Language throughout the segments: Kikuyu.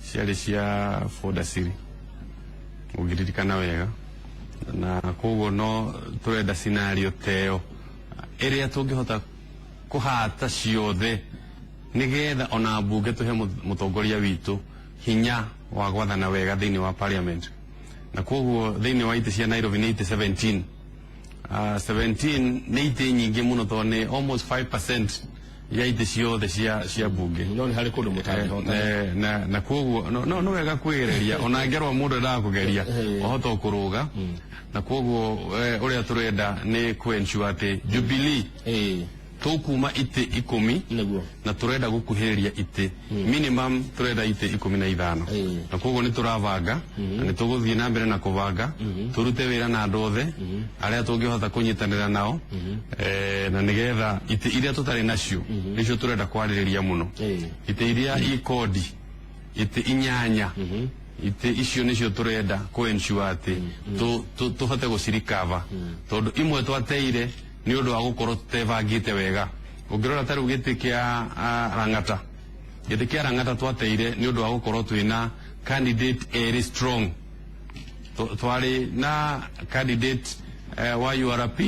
Ciarĩ cia Border City, ũngĩririkana wega. Na koguo no tũrenda scenario ta ĩyo ĩrĩa tũngĩhota kũhata ciothe, nĩgetha ona mbunge tũhe mũtongoria witũ hinya wa gwathana wega thĩinĩ wa parliament. Na koguo thĩinĩ wa itĩ cia Nairobi nĩ itĩ 17. 17 nĩ itĩ nyingĩ mũno, tondũ nĩ almost 5% ya itĩ ciothe cia bunge. No nĩ harĩ kũndũ mũtangĩhota. Na koguo no wega kwĩgereria, ona ngerwa mũndũ endaga kũgeria wahota kũrũga. Na koguo ũrĩa tũrenda nĩ kũ-ensure atĩ Jubilee tũkuma itĩ 10 na tũrenda gũkuhĩrĩria itĩ minimum, tũrenda itĩ 15. Na koguo nĩ tũrabanga na nĩ tũgũthiĩ na mbere na kũbanga, tũrute wĩra na andũ othe arĩa tũngĩhota kũnyitanĩra nao, na nĩgetha itĩ iria tũtarĩ nacio nĩcio tũrenda kwarĩrĩria mũno. Itĩ iria ikodi, itĩ 8, itĩ icio nĩcio tũrenda kũ-ensure atĩ tũhote gũcirikava, tondũ imwe twateire nĩ ũndũ wa gũkorwo tutebangĩte wega. Ũngĩrora ta rĩu gĩtĩ kĩa Lang'ata, gĩtĩ kĩa Lang'ata twateire nĩ ũndũ wa gũkorwo twĩna candidate erĩ strong. Twarĩ na candidate wa URP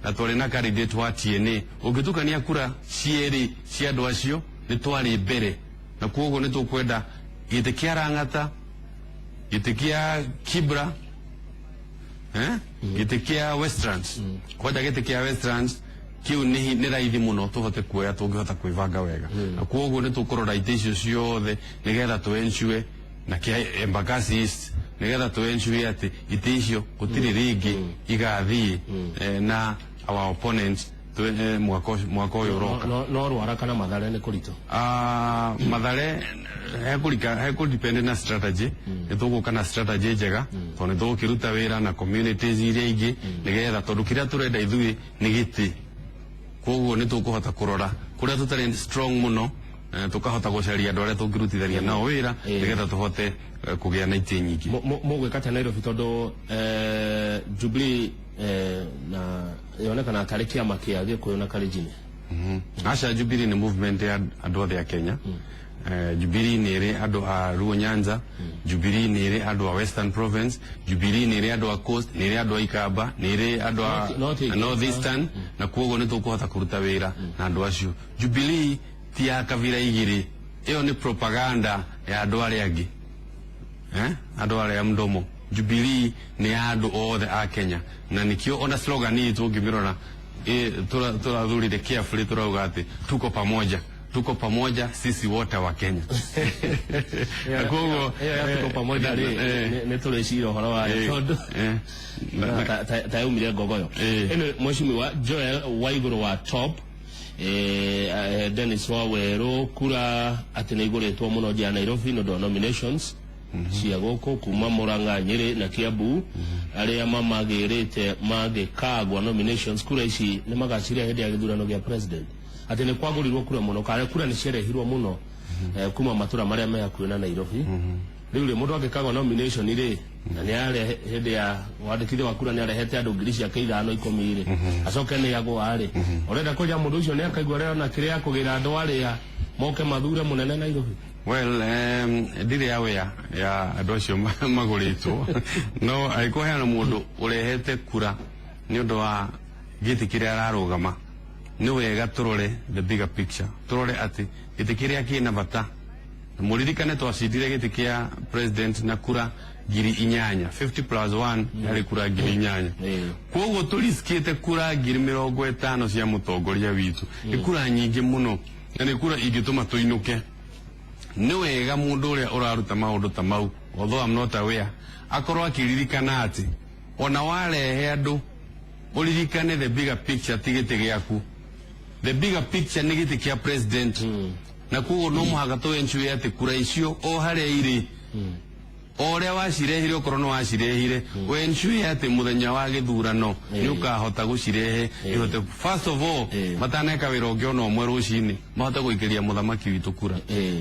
na twarĩ na candidate wa TNA. Ũngĩtukania kura cierĩ cia andũ acio, nĩ twarĩ mbere. Na koguo nĩ tũkwenda gĩtĩ kĩa Lang'ata, gĩtĩ kĩa Kibra, gĩtĩ kĩa Westlands. Kwanja gĩtĩ kĩa Westlands kiu nĩ raithi mũno tũhote kuoya tũngĩhota kwĩbanga wega. Na koguo nĩ tũkũrora itĩ icio ciothe nĩgetha tũ ensure, na kĩa Embakasi East, nĩgetha tũ ensure atĩ itĩ icio gũtirĩ rĩngĩ igathiĩ na our opponent mwaka ũyũ ũroka. No Rwara kana Mathare nĩ kũritũ. Ah, Mathare hekũrika hekũdepend na strategy. Nĩ tũgũka na strategy njega, tondũ nĩ tũgũkĩruta wĩra na communities iria ingĩ, nĩgetha, tondũ kĩrĩa tũrenda ithuĩ nĩ gĩtĩ. Koguo nĩ tũkũhota kũrora kũrĩa tũtarĩ strong mũno, tũkahota gũcaria andũ arĩa tũngĩrutithania nao wĩra, nĩgetha tũhote kũgĩa na itĩ nyingĩ. Mũgwĩka atĩa Nairobi, tondũ Jubilee na yonekana tarĩ kĩama kĩa Gĩkũyũ na Kalenjin? Aca, Jubilee nĩ movement ya andũ othe a Kenya. Jubilee nĩ ĩrĩ andũ a Luo Nyanza, Jubilee nĩ ĩrĩ andũ a Western Province, Jubilee nĩ ĩrĩ andũ a Coast, nĩ ĩrĩ andũ a Ikamba, nĩ ĩrĩ andũ a North North Eastern. Na koguo nĩ tũkũhota kũruta wĩra na andũ acio. Jubilee ti ya kabira igĩrĩ, ĩyo nĩ propaganda ya andũ arĩa angĩ, andũ arĩa mdomo. Jubilee nĩ ya andũ othe a Kenya, na nikio ona slogan itũ ũngĩmĩrora, tũrathurire carefully, tũrauga atĩ "Tuko pamoja, tuko pamoja sisi wote wa Kenya". Na koguo Ĩyo ya "tuko pamoja" rĩ, nĩ tũrĩcira ũhoro wayo, tondũ ta yaumire ngogoyo. Ĩno Mheshimiwa Joel Waigũrũ wa top, Dennis Wawerũ, kura atĩ nĩ igũrĩtwo mũno nja ya Nairobi nĩ ũndũ wa nominations cia gũkũ kuma Murang'a, Nyĩrĩ na Kiambu. Arĩa mamagĩrĩte mangĩkagwa nominations, kura ici nĩ magaciria hĩndĩ ya gĩthurano gĩa president, atĩ nĩ kwagũrirwo kura mũno, kana kura nĩ ciarehirwo mũno kuma matũra marĩa me hakuhĩ na Nairobi. Rĩu rĩ, mũndũ angĩkagwa nomination rĩ, na nĩ are hĩndĩ ya wandĩkithia wa kura nĩ arehete andũ ngiri ciake 5, 10 rĩ, acoke nĩ agwa rĩ, ũrenda kũria mũndũ ũcio nĩ akaigua rĩo na kĩrĩa akũgĩra andũ arĩa moke mathure mũnene Nairobi? Well, ndirĩ aware ya andũ acio magũrĩtwo, no angĩkorwo hena mũndũ ũrehete kura nĩ ũndũ wa gĩtĩ kĩrĩa ararũgama, nĩ wega tũrore the bigger picture, tũrore atĩ gĩtĩ kĩrĩa kĩna bata. Na mũririkane twacindire gĩtĩ kĩa president na kura 8,000, 50 plus 1 yarĩ kura 8,000. Koguo tũriskĩte kura 50,000 cia mũtongoria witũ. Nĩ kura nyingĩ mũno, na nĩ kura ingĩtũma tũinũke. Nĩ wega mũndũ ũrĩa ũraruta maũndũ ta mau, although I'm not aware, akorwo akĩririkana atĩ ona warehe andũ, ũririkane the bigger picture ti gĩtĩ gĩaku. The bigger picture nĩ gĩtĩ kĩa president. Na koguo no mũhaka tũ ensure atĩ kura icio o harĩa irĩ, o ũrĩa wacirehire, okorwo nĩ wacirehire, we ensure atĩ mũthenya wa gĩthurano nĩ ũkahota gũcirehe ihote, first of all, mataneka wĩra ũngĩ ona ũmwe rũcinĩ, mahote gũikĩria mũthamaki witũ kura.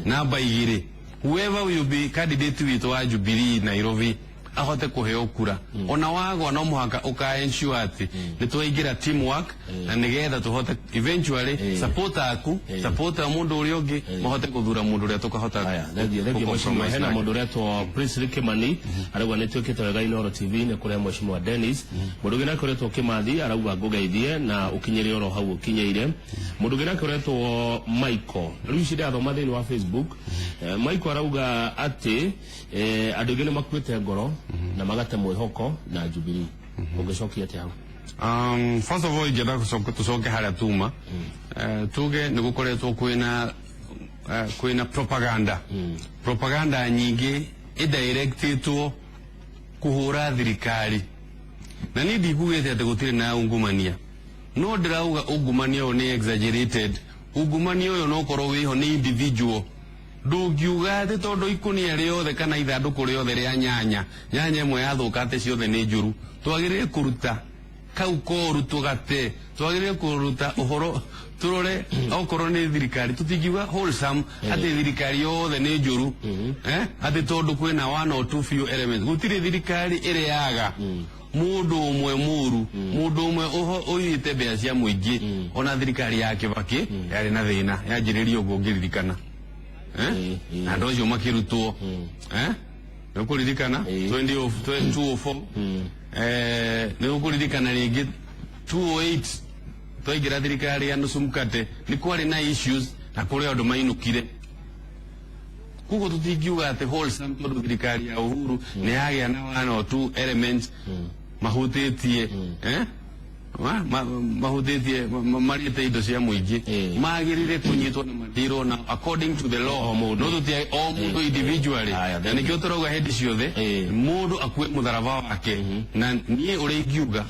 Namba 2, whoever will be candidate witũ wa Jubilee Nairobi, ahote kuheo kura. Ona wagwa no muhaka uka ensure ati ni twaingira teamwork na nigetha tuhote eventually support aku support ya mundu uria ungi mahote kuthura mundu uria tukahota. Haya, thengiũ, thengiũ mheshimiwa. Hena mundu uretwo Prince Kimani arauga nĩ twĩkĩte wega Inooro TV nĩ kũrĩa mheshimiwa Dennis. Mũndũ ũngĩ nake ũretwo Kimathi arauga ngũgeithie na ũkinyĩre oro hau ũkinyĩire. Mũndũ ũngĩ nake ũretwo Michael, rĩu ici ndathoma thĩinĩ wa Facebook, Michael arauga atĩ andũ aingĩ nĩ makuĩte ngoro na magate mwĩhoko na Jubilee. Ũngĩcokia atĩa hau? First of all, ingĩenda tucoke harĩa tuma. Tuge nĩ gũkoretwo kwĩna propaganda nyingĩ ĩdirectĩtwo kũhũra thirikari, na niĩ ndikugĩte atĩ gũtirĩ na ungumania, no ndĩrauga ungumania ũyũ nĩ exaggerated. Ungumania ũyũ no ũkorwo wĩho nĩ individual. Ndũngiuga atĩ tondũ ikũnia rĩothe kana ithandũkũ rĩothe rĩa nyanya, nyanya ĩmwe yathũka, atĩ ciothe nĩ njũru. Twagĩrĩire kũruta kau koru tũgate, twagĩrĩire kũruta ũhoro turore okorwo nĩ thirikari. Tũtingiuga wholesome atĩ thirikari yothe nĩ njũru, atĩ tondũ kwĩna one or two few elements. Gũtirĩ thirikari ĩrĩaga mũndũ ũmwe mũru, mũndũ ũmwe ũiyĩte mbeca cia mũingĩ. Ona thirikari ya Kibaki yarĩ na thĩna yanjĩrĩria ũguo, ũngĩririkana, eh? Na andũ acio makĩrutwo, eh? Nĩ ũkũririkana 204, nĩ ũkũririkana rĩngĩ 208 twaingĩra thirikari ya nusu mkate, nĩ kwarĩ na issues na kũrĩ andũ mainũkire. Koguo tũtingiuga atĩ wholesome tondũ thirikari ya Uhuru nĩ yagĩa na one or two elements mahutĩtie, eh? Mahutĩtie marĩte indo cia mũingĩ, magĩrĩire kũnyitwo na mathirwo na according to the law. O mũndũ. No tũtia o mũndũ individually. Haya, na nĩkĩo tũrauga hĩndĩ ciothe mũndũ akue mũtharaba wake. Na niĩ ũrĩa ingiuga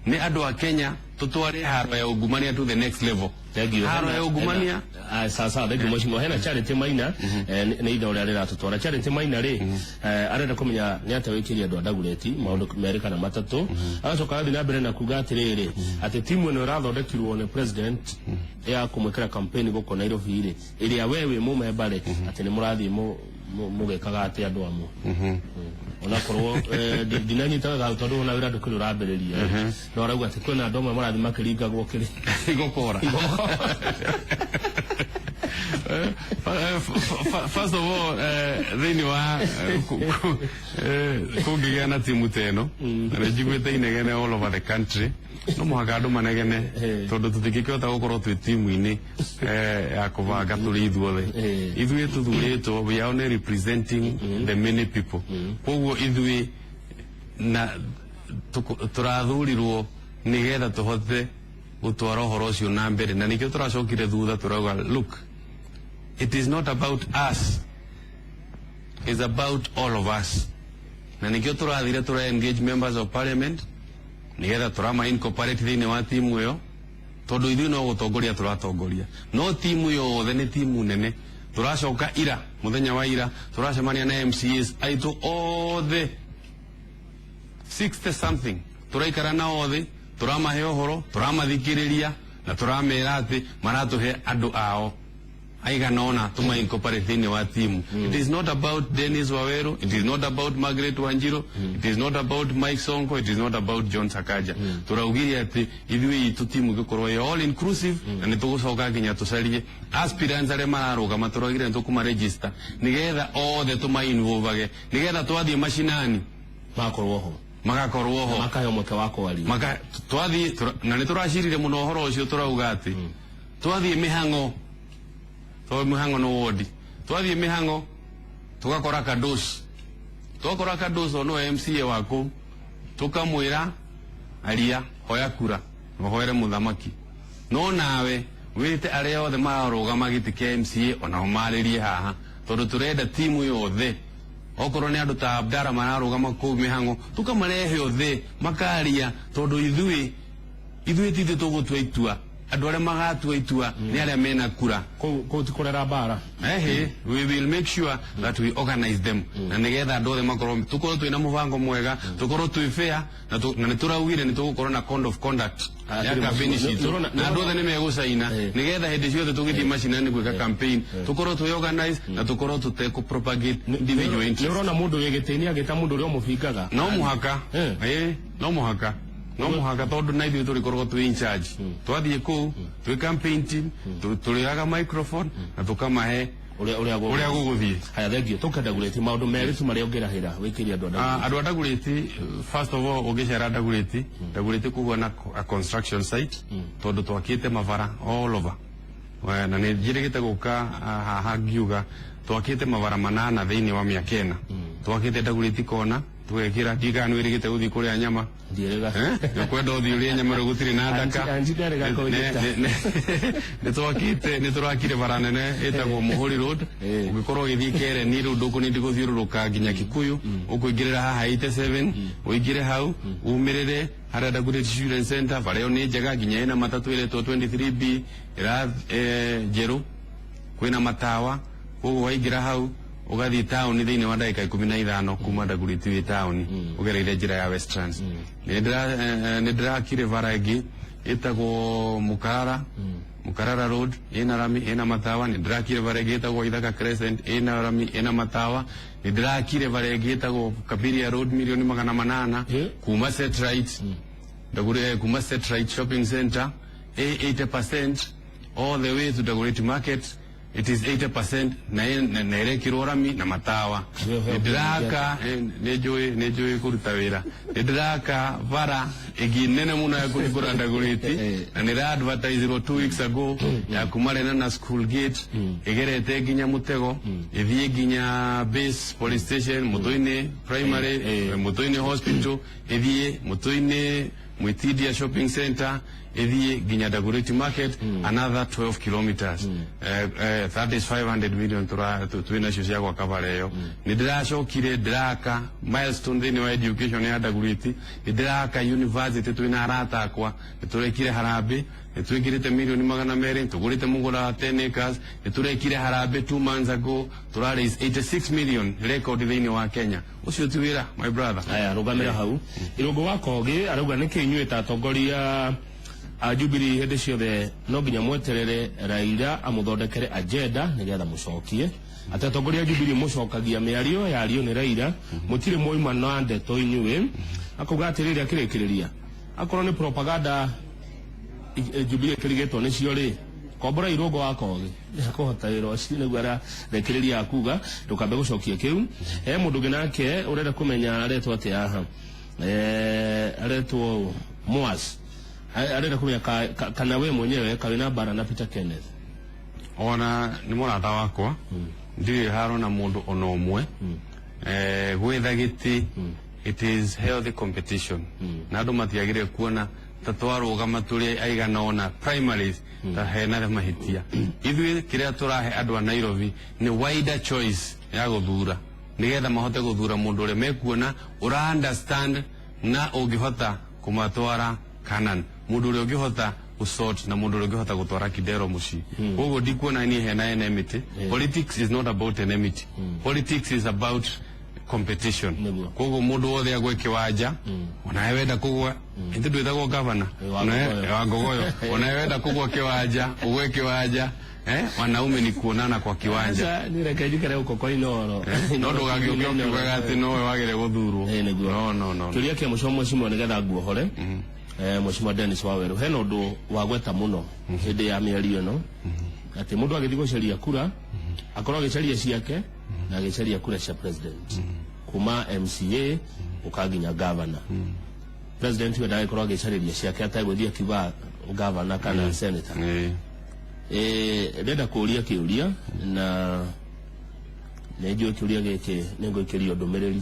nĩ andũ a Kenya tũtware haro ya ungumania to the next level. Thank you. Haro ya ungumania. Ah, sawa, thank you mheshimiwa. Hena Charity Maina, nĩ itha ũrĩa rĩratũtwara. Charity Maina rĩ, arenda kũmenya nĩ atĩa wĩkĩrie andũ a Dagoretti maũndũ merĩ kana matatũ. Agacoka agathiĩ na mbere na kuga atĩrĩrĩ, atĩ timu ĩno ĩrathondekirwo nĩ president ya kũmwĩkĩra campaign gũkũ Nairobi rĩ, ĩrĩa we wĩ mũmemba rĩ, atĩ nĩ mũrathiĩ mũgekaga atĩ andũ amwe onakorwo ndinanyitaga hau tondũ ona wĩra ndũkĩrĩ ũrambĩrĩria, no arauga atĩ kwĩna andũ amwe marathiĩ makĩringagwo kĩrĩ igokora. First of all, thĩinĩ wa kũngĩgĩa na timu ta ĩno, na nĩ njiguĩte inegene all over the country, no mũhaka andũ manegene tondũ tũtingĩkĩhota gũkorwo twĩ timu-inĩ ya kũbanga tũrĩ ithuothe. Ithuĩ tũthurĩtwo, we are only representing the many people. Koguo ithuĩ na tũrathurirwo nĩgetha tũhote gũtwara ũhoro ũcio na mbere, na nĩkĩo tũracokire thutha tũrauga, look, it is not about us, it's about all of us. Na nĩkĩo tũrathire tũra engage members of parliament nĩgetha tũrama incorporate thĩinĩ wa timu ĩyo, tondũ ithuĩ no gũtongoria tũratongoria, no timu yothe nĩ timu nene. Tũracoka ira, mũthenya wa ira tũracemania na MCAs aitũ othe 60 something, tũraikara na othe, tũramahe ũhoro, tũramathikĩrĩria na tũramera atĩ maratũhe andũ ao aigana ũna tũma incorporate thĩinĩ wa timu. It is not about Dennis Waweru, it is not about Margaret Wanjiru, it is not about Mike Sonko, it is not about John Sakaja. Tũraugire atĩ ithuĩ itũ timu ĩgĩkorwo ĩ all inclusive, na nĩ tũgũcoka nginya tũcarie aspirants arĩa mararũgama. Tũraugire nĩ tũkũma register nĩgetha othe tũma involve, nĩgetha twathiĩ macinani makorwo ho, magakorwo ho, makaheo mweke wa kwaria. Maka twathiĩ na nĩ tũracirire mũno ũhoro ũcio. Tũrauga atĩ twathiĩ mĩhang'o, tondũ mĩhang'o nĩ wodi, twathiĩ mĩhang'o tũgakora Kados, twakora Kados o nĩwe MCA wa kũu, tũkamwĩra aria, hoya kura, ũhoere mũthamaki, no nawe wĩte arĩa othe mararũgama gĩtĩ kĩa MCA onao marĩrie haha, tondũ tũrenda timu yothe. Okorwo nĩ andũ ta Abdara mararũgama kũu mĩhang'o, tũkamarehe othe makaria, tondũ ithuĩ tithuĩ tũgũtua itua. Andũ arĩa magatua itua nĩ arĩa mena kura. Kũu ti kũrera mbara. Ehe, we will make sure that we organize them na nigetha andũ othe makorwo, tukorwo twina mubango mwega, tukorwo twi fair, na nĩ tũraugire nĩ tũgũkorwo na code of conduct ya campaign citũ, na andũ othe nĩ megũcaina nigetha hĩndĩ ciothe tũgĩthiĩ macinani gwĩka campaign tukorwo twĩ organize na tukorwo tũtekũ propagate individual Nĩ interest. ũrona mũndũ wĩ gĩtĩ-inĩ agĩta mũndũ ũrĩa ũmũbingaga. No muhaka. No muhaka, no muhaka, tondu na ithuĩ tũrĩkoragwo twĩ in charge. Twathiĩ kũu twĩ campaign team, tũrĩoyaga microphone na tũkamahe ũrĩa ũrĩa gũgũthiĩ. Haya, thengio. Tũkendagurĩti maũndũ merĩ tu marĩa ũngĩrahĩra wĩkĩrie andũ a Dagoretti. Andũ a Dagoretti, first of all, ũngĩcera Dagoretti, Dagoretti kũhuana a construction site, tondũ twakĩte mabara all over. Na nĩ njĩrĩgĩte gũka haha ngiuga twakĩte mabara 8 thĩinĩ wa mĩaka 4. Twakĩte Dagoretti kona, tũgekĩra ndigana nĩ wĩrĩgĩte gũthiĩ kũrĩa nyama. Ndiĩrĩga. Nĩkwenda ũthiĩ ũrĩe nyama rĩu gũtirĩ na ndaka. Anji ndarĩga kũnjĩta. Nĩ twakĩte, nĩ tũrakire bara nene ĩtagwo Mũhũri Road. Ũngĩkorwo ũgĩthiĩ Kereni rĩu ndũkũnindi gũthiũrũrũka nginya Kikuyu, ũkũingĩrĩra haha 87, ũingĩre hau umĩrĩre harĩa Dagoretti Children Center. Bara ĩyo nĩ njega, nginya ĩna matatũ ĩretwo 23B ĩra njerũ, kwĩna matawa. Koguo waingĩra hau ũgathiĩ taũni thĩinĩ wa ndagĩka 15 kuma Dagoretti wĩ taũni ũgereire njĩra ya Westlands. Nĩ ndĩrakire bara ĩngĩ ĩtagwo Mukarara Road, ĩna rami, ĩna matawa. Nĩ ndĩrakire bara ĩngĩ ĩtagwo Ithaka Crescent, ĩna rami, ĩna matawa. Nĩ ndĩrakire bara ĩngĩ ĩtagwo Kabiria Road, milioni 800 kuma Setright Dagoretti, kuma Setright Shopping Center, 80% all the way to Dagoretti Market. It is 80% na ĩrekĩrwo rami na matawa. Nĩ ndĩraka, nĩ njũĩ kũruta wĩra. Nĩ ndĩraka bara ĩngĩ nene mũno ya kũhingũra Dagoretti, na nĩ ĩra advertise 2 weeks ago, ya kuma Lenana School Gate ĩgerete nginya Mũtego, ĩthiĩ nginya Base Police Station, Mũtũ-inĩ Primary, Mũtũ-inĩ Hospital, ĩthiĩ Mũtũ-inĩ Mwitidia Shopping Center, ĩthiĩ nginya Dagoretti Market, another 12 kilometers. That is 500 million twĩ nacio cia gwaka bara ĩyo. Nĩ ndĩracokire ndĩraka milestone thĩinĩ wa education ya Dagoretti. Nĩ ndĩraka university twĩna arata akwa, nĩ tũrekire harambĩ, nĩ twĩkĩrĩte milioni 200, tũgũrĩte mũgũnda wa 10 acres, nĩ tũrekire harambĩ 2 months ago, tũra raise 86 million, record thĩinĩ wa Kenya. Ũcio ti wĩra, my brother. Haya, rũgamĩra hau. Irũngũ wa Kogi arauga nĩkĩ inyuĩ ta atongoria a Jubilee hĩndĩ ciothe no nginya mweterere Raila amũthondekere agenda nĩgetha mũcokie, atĩ atongoria a Jubilee mũcokagia mĩario yario nĩ Raila, mũtirĩ mwauma na ndeto inyuĩ. Akauga atĩrĩrĩ, akĩrĩkĩrĩria, akorwo nĩ propaganda Jubilee ĩkĩrigĩtwo nĩcio rĩ, kombora. Irũngũ wa Kogi akũhota wĩra ũcio nĩguo ararekereria akuga ndũkambe gũcokia kĩu. He mũndũ ũngĩ nake ũrenda kũmenya aretwo atĩa haha, aretwo Moas, arenda kũmenya kana we mwenyewe kawĩ mbara na Peter Kenneth. Ona nĩ mũrata wakwa, ndirĩ haro na mũndũ ona ũmwe. Gwetha gĩtĩ, it is healthy competition, na andũ matiagĩrĩire kuona ta twarũgama tũrĩ aigana ũna primaries ta hena mahĩtia. Ithuĩ kĩrĩa tũrahe andũ a Nairobi nĩ wider choice ya gũthura, nĩgetha mahote gũthura mũndũ ũrĩa mekuona ũra understand na ũngĩhota kũmatwara Canaan, mũndũ ũrĩa ũngĩhota gũsort na mũndũ ũrĩa ũngĩhota gũtwara Kidero mũciĩ. Koguo ndikuona niĩ hena enmity. Politics is not about enmity, politics is about competition. Koguo mũndũ wothe agwe kĩwanja, onawe wenda kũgwa, ithe ndwĩtagwo gavana. Wa Ngogoyo. Wa Ngogoyo, onawe wenda kũgwa kĩwanja, ũgwe kĩwanja. Wanaume ni kuonana kwa kiwanja. Sasa ni reke njikare huko kwa Inoro. No ndũgagĩũke ũkiugaga atĩ nowe wagĩrĩire gũthurwo. Nĩguo. No, no, no, no. Kĩũria kĩa mũico, mheshimiwa, nĩgetha nguohore, mheshimiwa Dennis Waweru, hena ũndũ wagweta mũno hĩndĩ ya mĩario ĩno, atĩ mũndũ agĩthiĩ gũcaria kura akorwo agĩcaria ciake na agĩcaria kura cia president, kuma MCA ũka nginya governor. President we ndagĩkorwo agĩcarĩria ciake ategũthiĩ akiuga governor kana senator. Ndenda kũũria kĩũria, na nĩ njũĩ kĩũria gĩkĩ nĩ ngũikĩrio ndũmĩrĩri,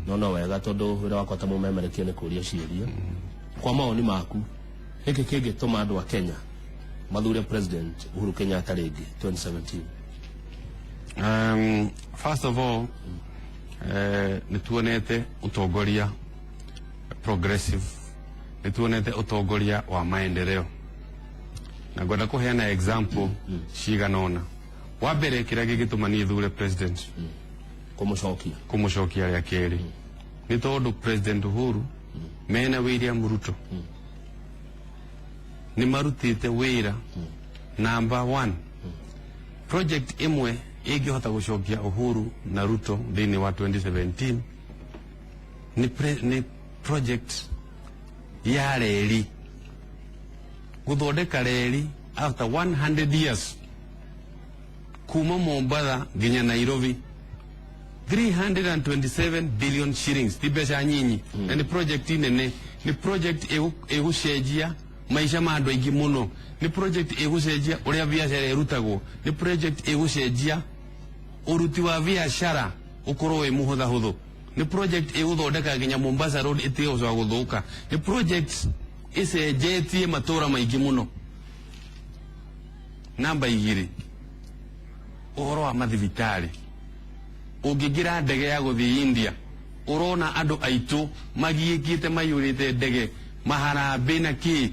no wega tondũ wĩra wakwa ta mũmemerekia nĩ kũũria ciũria. Kwa mawoni maku, nĩkĩ kĩngĩtũma andũ a Kenya mathure President Uhuru Kenyatta rĩngĩ 2017? First of all, nĩ tuonete ũtongoria progressive, nĩ tuonete ũtongoria wa maendeleo. Na ngwenda kũheana example cigana ũna. Wa mbere, kĩrĩa gĩgĩtũma niĩ thure president kũmũcokia, kũmũcokia rĩa kerĩ, nĩ tondũ President Uhuru mena William Ruto nĩ marutĩte wĩra. Number one, project ĩmwe ĩngĩhota gũcokia Uhuru na Ruto thĩinĩ wa 2017 nĩ project ya reri, gũthondeka reri after 100 years kuma Mombatha nginya Nairobi, 327 billion shillings, ti mbeca nyinyi. Na nĩ project nene, nĩ project ĩgũcenjia maica ma andũ aingĩ mũno, nĩ project ĩgũcenjia ũrĩa biacara ĩrutagwo, nĩ project ĩgũcenjia ũruti wa biacara ũkorwo wĩ mũhũthahũthũ, nĩ project ĩgũthondeka nginya Mombasa Road ĩtige gũcoka gũthũka, nĩ project ĩcenjetie matũra maingĩ mũno. Namba 2, ũhoro wa mathibitarĩ. Ũngĩingĩra ndege ya gũthiĩ India, ũrona andũ aitũ magiĩkĩte, maiyũrĩte ndege, maharambĩ na kĩ,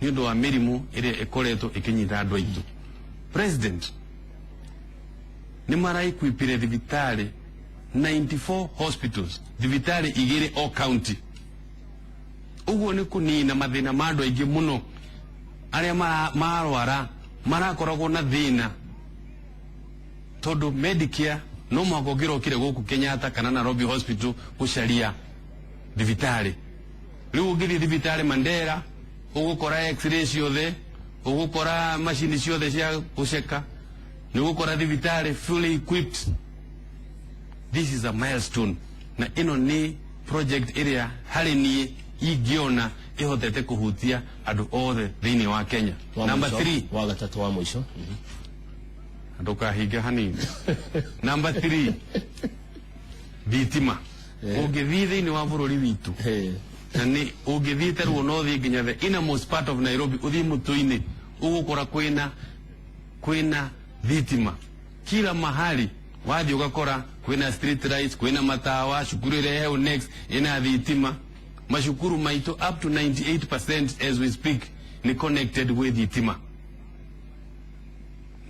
nĩ ũndũ wa mĩrimũ ĩrĩa ĩkoretwo ĩkĩnyita andũ aitũ. President nĩ maraequipire thibitarĩ 94 hospitals, thibitarĩ 2 o county. Ũguo nĩ kũnina mathĩna ma andũ aingĩ mũno arĩa marwara marakoragwo na thĩna, tondũ Medicare no mũhaka ũngĩrokire gũkũ Kenyatta kana Nairobi Hospital gũcaria thibitarĩ. Rĩu ũngĩthiĩ thibitarĩ Mandera, ũgũkora x-ray ciothe, ũgũkora macini ciothe cia gũceka, nĩ ũgũkora thibitarĩ fully equipped. This is a milestone, na ĩno nĩ project ĩrĩa harĩ niĩ ingĩona ĩhotete kũhutia andũ othe thĩinĩ wa Kenya. Wa Number mũico, 3. Wa gatatũ, wa mũico. Ndũkahinga hanini. Number 3, thitima. Ũngĩthiĩ thĩinĩ wa bũrũri witũ, na nĩ ũngĩthiĩ ta rĩu, no ũthiĩ nginya the innermost part of Nairobi, ũthiĩ mũtũ-inĩ, ũgũkora kwĩna thitima kila mahali. Wathiĩ ũgakora kwĩna street lights, kwĩna matawa, cukuru ĩrĩa hau next ĩna thitima. Macukuru maitũ up to 98% as we speak ni connected with thitima.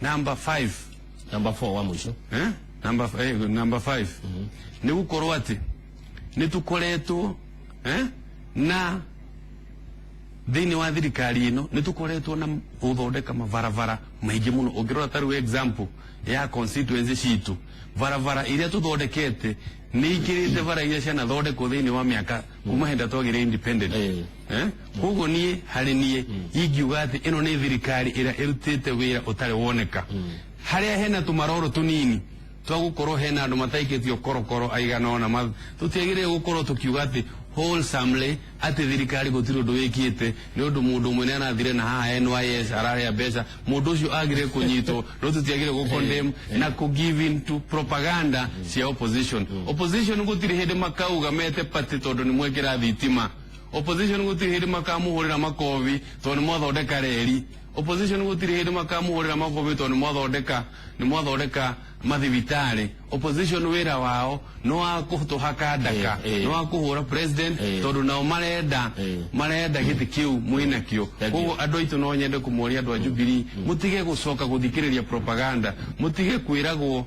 Number 5. Number 4, wa mũico. Eh? Number 5 nĩ gũkorwo atĩ nĩ tũkoretwo na thĩinĩ wa thirikari ĩno nĩ tũkoretwo na gũthondeka mabarabara maingĩ mũno. Ũngĩrora ta rĩu example ya constituency citũ, barabara iria tũthondekete nĩ ikĩrĩte bara iria cianathondekwo thĩinĩ wa mĩaka kuma hĩndĩ twagĩire independent. Eh? Koguo niĩ harĩ niĩ ingiuga atĩ ĩno nĩ thirikari ĩrĩa ĩrutĩte wĩra ũtarĩ woneka. Harĩa hena tũmaroro tũnini twa gũkorwo hena andũ mataikĩtio korokoro aigana ũna, tũtiagĩrĩire gũkorwo tũkiuga atĩ wholesomely atĩ thirikari gũtirĩ ũndũ wĩkĩte, nĩ ũndũ mũndũ ũmwe nĩ arathire na haha NYS ararĩa mbeca. Mũndũ ũcio agĩrĩire kũnyitwo, no tũtiagĩrĩire gũ condemn na kũ give in to propaganda cia opposition. Opposition gũtirĩ hĩndĩ makauga mete party tondũ nĩ mwekĩra thitima. Opposition gũtirĩ hĩndĩ makamũhũrĩra makobi tondũ nĩ mwathondeka reri. Opposition gũtirĩ hĩndĩ makamũhũrĩra makobi tondũ nĩ mwathondeka mathibitarĩ. Opposition wĩra wao nĩ wa kũtũhaka ndaka, nĩ wa kũhũra president, tondũ nao marenda marenda gĩtĩ kĩu mwĩnakĩo. Thank you. Koguo andũ aitũ, no nyende kũmoria andũ a Jubilee, mũtige gũcoka gũthikĩrĩria propaganda, mũtige kwĩragwo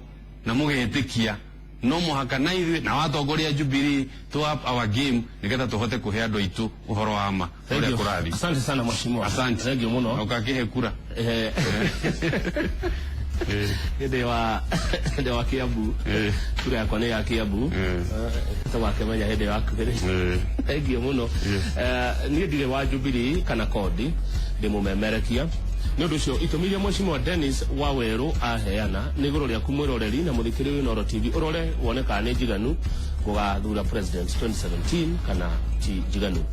na mũgetĩkia. No mũhaka na ithuĩ na watongoria Jubilee to up our game nĩgetha tũhote kũhe andũ aitũ ũhoro wa ma Thank ũrĩa you. kũrathiĩ. Asante sana, mheshimiwa. Asante. Thank you mũno. Na ũgakĩhe kura. Hĩndĩ wa Kiambu, kura yakwa nĩ ya Kiambu, tũgakĩmenya hĩndĩ ya kuhĩrĩria. Thank you mũno. Niĩ ndirĩ wa Jubilee kana kodi, ndĩ mũmemerekia. Nĩ ũndũ ũcio itũmi iria mheshimiwa Dennis Wawerũ aheana nĩ igũrũ rĩaku mwĩroreri na mũthikĩrĩria Inooro TV, ũrore wone kana nĩ njiganu gũgathura president 2017 kana ti njiganu.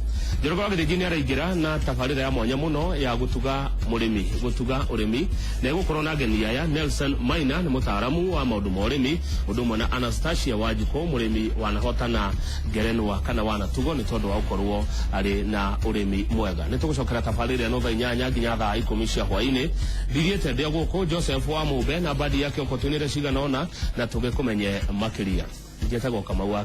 Njoroge wa Gĩthĩnji nĩ araingĩra na tabarĩra ya mwanya mũno ya gũtuga mũrĩmi, gũtuga ũrĩmi, na ĩgũkorwo na ageni aya: Nelson Maina nĩ mũtaaramu wa maũndũ ma ũrĩmi, ũndũ ũmwe na Anastasia Wanjikũ, mũrĩmi wanahotana ngerenwa kana wanatugo nĩ tondũ wa gũkorwo arĩ na ũrĩmi mwega. Nĩ tũgũcokera tabarĩra ĩno thaa 8 nginya thaa 10 cia hwaĩ-inĩ. Ndigĩte ndĩ o gũkũ Joseph wa Mũmbe na bandi yake ũko tũinĩre cigana ũna na tũgĩkũmenye makĩria. Njĩtagwo Kamau wa